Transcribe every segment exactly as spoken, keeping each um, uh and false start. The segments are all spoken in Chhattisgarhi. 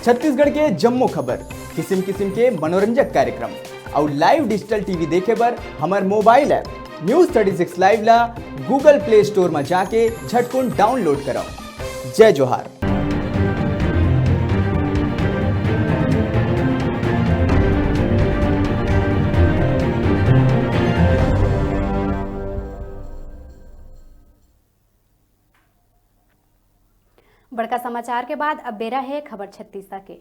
छत्तीसगढ़ के जम्मो खबर, किसिम किसिम के मनोरंजक कार्यक्रम अउ live digital T V देखे बर हमर mobile app News thirty six Live ला Google Play Store म जाके झटकुन download करव। जय जोहार। बड़का समाचार के बाद अब बेरा हे खबर छत्तीसगढ़ के।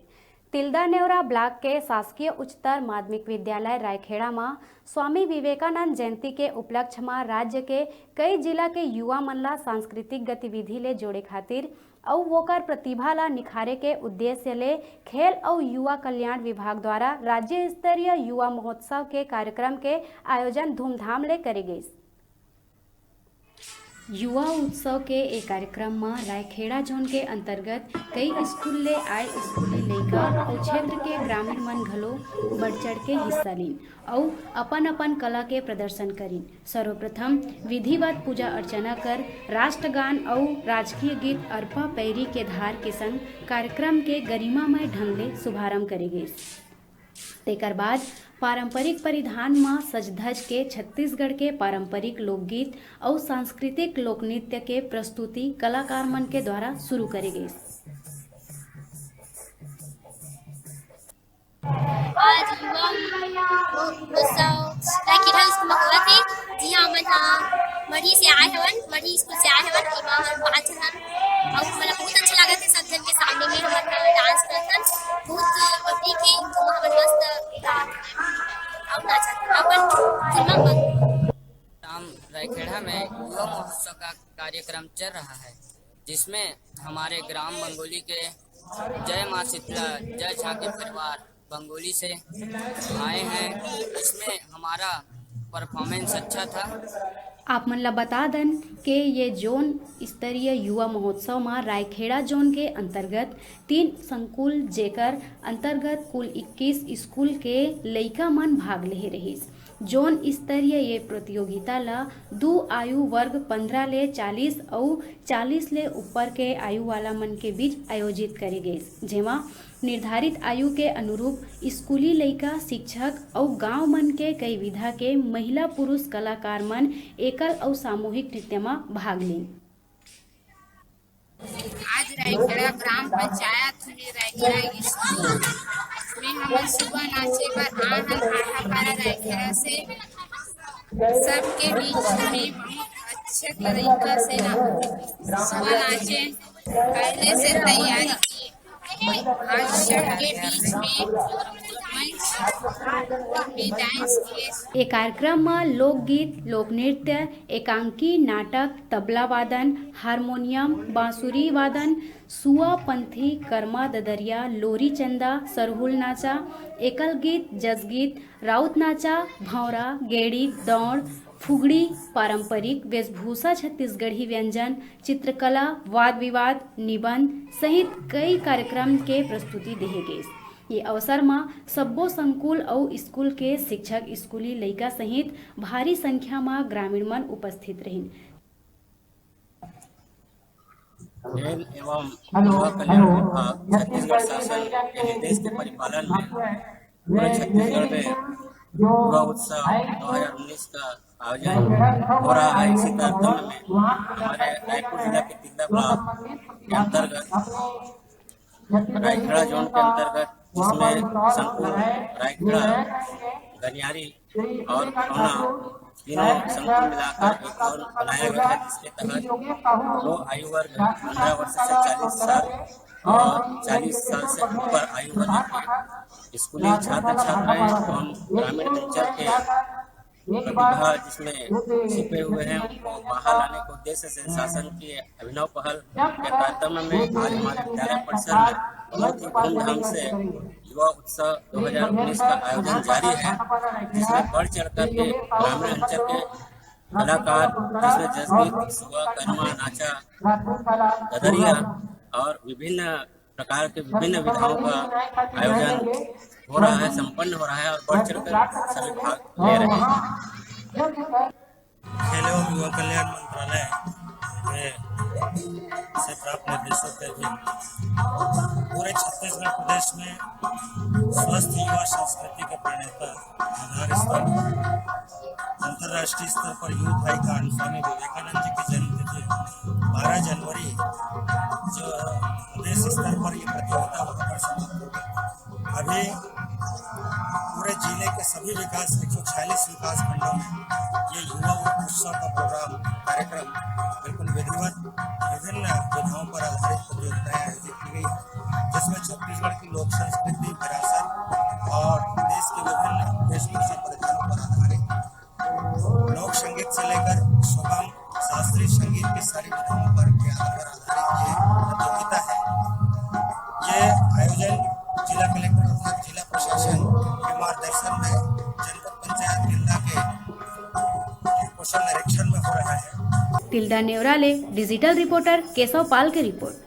तिल्दा नेवरा ब्लॉक के शासकीय उच्चतर माध्यमिक विद्यालय रायखेड़ा म स्वामी विवेकानंद जयंती के उपलक्ष्य म राज्य के कई जिला के युवा मन ला सांस्कृतिक गतिविधि ले जोड़े खातिर अउ वोकर प्रतिभा ला निखारे के उद्देश्य ले खेल अउ युवा कल्याण विभाग द्वारा राज्य स्तरीय युवा महोत्सव के कार्यक्रम के आयोजन धूमधाम ले करे गइस। युवा उत्सव के ए कार्यक्रम म रायखेड़ा जोन के अंतर्गत कई स्कूल ले आए स्कूली लइका अउ क्षेत्र के ग्रामीण मन घलो बढ़ चढ़ के हिस्सा लीन अउ अपन अपन कला के प्रदर्शन करिन। सर्वप्रथम विधिवत पूजा अर्चना कर राष्ट्रगान अउ राजकीय गीत अरपा पैरी के धार के संग कार्यक्रम के गरिमामय ढंग ले शुभारंभ करे गइस। तेकर बाद पारंपरिक परिधान म सज धज के छत्तीसगढ़ के पारंपरिक लोकगीत अउ सांस्कृतिक लोकनृत्य के प्रस्तुति कलाकार मन के द्वारा शुरू करे गइस। आज युवा उत्सव रायखेड़ा स्कूल में होवत हे, जिहां हमन ह मढ़ी से आए हवन, मढ़ी स्कूल से आए हवन। एमा हमन पाँच झन हन अउ हमन ला बहुत अच्छा लागत हे, सब झन के सामने में हमन ह डांस करत हन। बहुत पब्लिक हे, तो हमन मस्त गात हन अउ नाचत हन। अपन फिल्म बन राम रायखेड़ा में युवा महोत्सव का कार्यक्रम चल रहा है, जिसमें हमारे ग्राम बंगोली के जय माँ शीतला, जय झांकी परिवार बंगोली से आए हैं। इसमें हमारा परफॉर्मेंस अच्छा था। आप मन ला बता दन के ये जोन स्तरीय युवा महोत्सव म रायखेड़ा जोन के अंतर्गत तीन संकुल, जेकर अंतर्गत कुल इक्कीस स्कूल के लइका मन भाग लेहे रहिस। जोन स्तरीय ये प्रतियोगिता ला दू आयु वर्ग पंद्रह ले चालीस अउ चालीस ले ऊपर के आयु वाला मन के बीच आयोजित करे गइस, जेमा निर्धारित आयु के अनुरूप स्कूली लइका, शिक्षक अउ गांव मन के कई विधा के महिला पुरुष कलाकार मन एकल अउ सामूहिक नृत्य म भाग लीन। आज रायखेड़ा ग्राम पंचायत में रायखेड़ा स्कूल में हमन सुआ नाचे बर आए हन आठापारा रायखेड़ा से। सबके बीच में बहुत अच्छे तरीका से ना सुआ नाचे, पहले से तैयारी किए। आज सबके बीच में मंच पे डांस किए। ए कार्यक्रम म लोकगीत, लोकनृत्य, एकांकी, नाटक, तबला वादन, हारमोनियम, बांसुरी वादन, सुआ पंथी, करमा ददरिया, लोरी चंदा, सरहुल नाचा, एकल गीत, जसगीत, राउत नाचा, भौंरा, गेड़ी, दौड़, फुगड़ी, पारंपरिक वेशभूषा, छत्तीसगढ़ी व्यंजन, चित्रकला, वाद विवाद, निबंध सहित कई कार्यक्रम के प्रस्तुति देहे गइस। ये अवसर म सब्बो संकुल अउ स्कूल के शिक्षक, स्कूली लइका सहित भारी संख्या म ग्रामीण मन उपस्थित रहिन। खेल एवं युवा कल्याण विभाग छत्तीसगढ़ शासन के निर्देश के परिपालन में पूरे छत्तीसगढ़ में युवा उत्सव दो हज़ार उन्नीस का आयोजन हो रहा है। इसी तारतम्य में हमारे रायपुर जिला के तिल्दा ब्लॉक के अंतर्गत रायखेड़ा जोन के अंतर्गत, जिसमें संकुल रायखेड़ा, गनियारी और खौना तीनों संकुल मिलाकर एक जोन बनाया गया है, जिसके तहत दो आयु वर्ग, पंद्रह वर्ष से चालीस साल और चालीस साल से ऊपर आयु वर्ग के स्कूली छात्र छात्राएं एवं ग्रामीण अंचल के प्रतिभा जिसमें छिपे हुए हैं, उनको बाहर लाने के उद्देश्य से शासन की अभिनव पहल के कार्यक्रम में आज हमारे विद्यालय परिसर में बहुत ही धूमधाम से युवा उत्सव दो हज़ार उन्नीस का आयोजन जारी है, जिसमें बढ़ चढ़ करके ग्रामीण अंचल के कलाकार, जिसमें जसगीत, सुआ, करमा, नाचा, ददरिया और विभिन्न प्रकार के विभिन्न विधाओं का आयोजन हो रहा है, संपन्न हो रहा है और बढ़ चढ़कर सभी भाग ले रहे हैं। खेल एवं युवा कल्याण मंत्रालय से प्राप्त निर्देशों के अधीन पूरे छत्तीसगढ़ प्रदेश में स्वस्थ युवा संस्कृति के प्रणेता, आधार स्तंभ, अंतर्राष्ट्रीय स्तर पर यूथ आइकन स्वामी विवेकानंद जी की जन्मतिथि बारह जनवरी, जो प्रदेश स्तर पर ये प्रतियोगिता वहाँ पर समाप्त होगी। अभी पूरे जिले के सभी विकास, एक सौ छियालीस विकास खंडों में ये युवा उत्सव का प्रोग्राम, कार्यक्रम बिल्कुल विधिवत विभिन्न विधाओं पर आधारित प्रतियोगिताएं आयोजित की गई है, जिसमें छत्तीसगढ़ की लोक संस्कृति, विरासत और देश के विभिन्न वेशभूषा परिधानों पर आधारित लोक संगीत से लेकर सुगम शास्त्रीय संगीत की सारी विधाओं पर के आधारित ये प्रतियोगिता है। ये आयोजन जिला कलेक्टर अर्थात जिला प्रशासन के मार्गदर्शन में जनपद पंचायत तिल्दा के कुशल निरीक्षण में हो रहा है। तिल्दा नेवरा ले डिजिटल रिपोर्टर केशव पाल के रिपोर्ट।